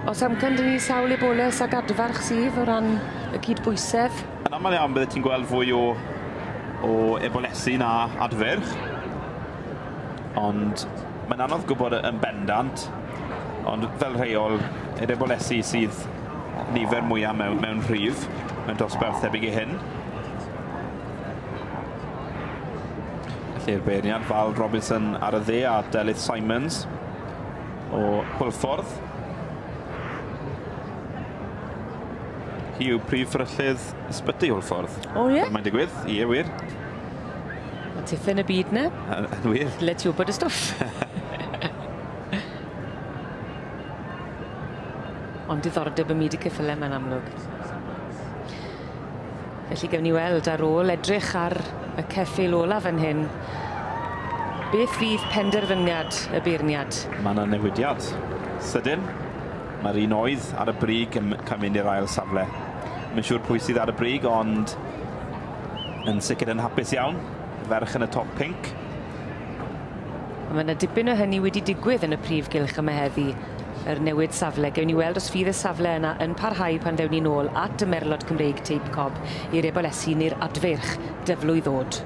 Os amcan 'dyn ni sawl eboles ag adfarch sydd o ran y cydbwysedd? Yn amal iawn bydde ti'n gweld fwy o ebolesi na adfyrch. Ond mae'n anodd gwybod yn bendant, ond fel rheol, yr ebolesi sydd nifer mwyaf mewn rhif, mewn dosbarth tebyg i hyn. Felly'r beirniad Val Robinson ar y dde a Delyth Simons o Hwlffordd. Hi yw prif fferyllydd ysbyty Hwlffordd. O ie? Fel mae'n digwydd, ie wir. Ma' tithe yn y byd 'ny. Yn wir. Dyle ti wbod y stwff. Ond diddordeb ym myd y ceffyle ma'n amlwg. Felly gewn ni weld ar ôl edrych ar y ceffyl ola fan hyn, beth fydd penderfyniad y beirniad? Ma' 'na newidiad sydyn. Mae'r un oedd ar y brig yn cael mynd i'r ail safle. Mae'n siŵr pwy sydd ar y brig, ond yn sicr yn hapus iawn. Ferch yn y top pink. Mae yna dipyn o hynny wedi digwydd yn y prif gylch yma heddi, yr newid safle. Gewn ni weld os fydd y safle yna yn parhau pan ddewn ni nôl at y Merlod Cymreig Teip Cob i'r ebolesi neu'r adfeirch dyflwy ddod.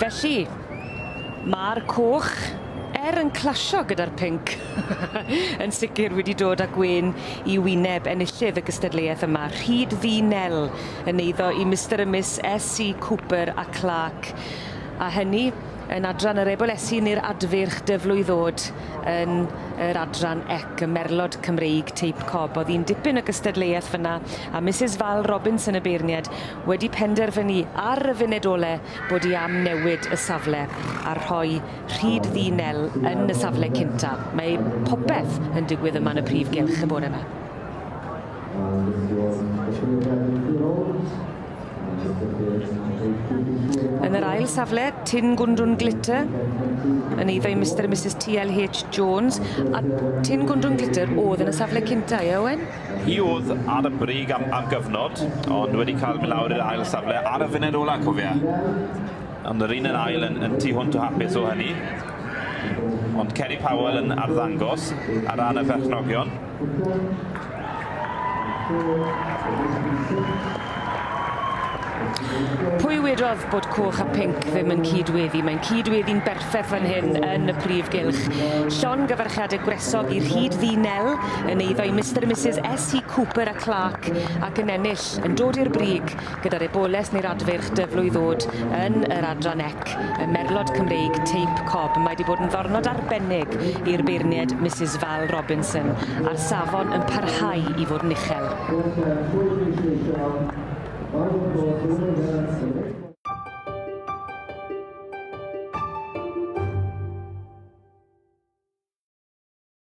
Felly, ma'r coch, er yn clasio gyda'r pinc, yn sicr wedi dod â gwên i wyneb enillydd y gystadleuaeth yma, Rhyd Ddu Nel, yn eiddo i Mr a Miss S.C. Cooper a Clark. A hynny yn adran yr ebolesi neu'r adfyrch dyflwy ddod yn yr adran ec, y Merlod Cymreig Teip Cob. O'dd hi'n dipyn o gystadleuaeth fyna, a Mrs Val Robinson y beirniad wedi penderfynu ar y funud ole bod hi am newid y safle a rhoi Rhyd Ddu Nel yn y safle cynta. Mae popeth yn digwydd yma yn y prif gylch y bore yma. Yn yr ail safle, Tin Gwndwn Glitter, yn eiddo i Mr a Mrs T.L.H. Jones, a Tin Gwndwn Glitter oedd yn y safle cynta, ie Owen? Hi oedd ar y brig am gyfnod, ond wedi cael mynd lawr i'r ail safle ar y funud ola, cofia. Ond yr un yn ail yn tu hwnt o hapus o hynny. Ond Kerry Powell yn arddangos ar ran y perchnogion. Pwy wedodd bod coch a pinc ddim yn cydweddu? Mae'n cydweddu'n berffeth fan hyn yn y prif gylch. Llongyfarchiadau gwresog i'r Rhyd Ddu Nel yn eiddo i Mr a Mrs S.C. Cooper a Clark ac yn ennill, yn dod i'r brig gyda'r eboles neu'r adfeirch dyflwy ddod yn yr adran ec, y Merlod Cymreig Teip Cob. Mae wedi bod yn ddornod arbennig i'r beirniad Mrs Val Robinson a'r safon yn parhau i fod yn uchel.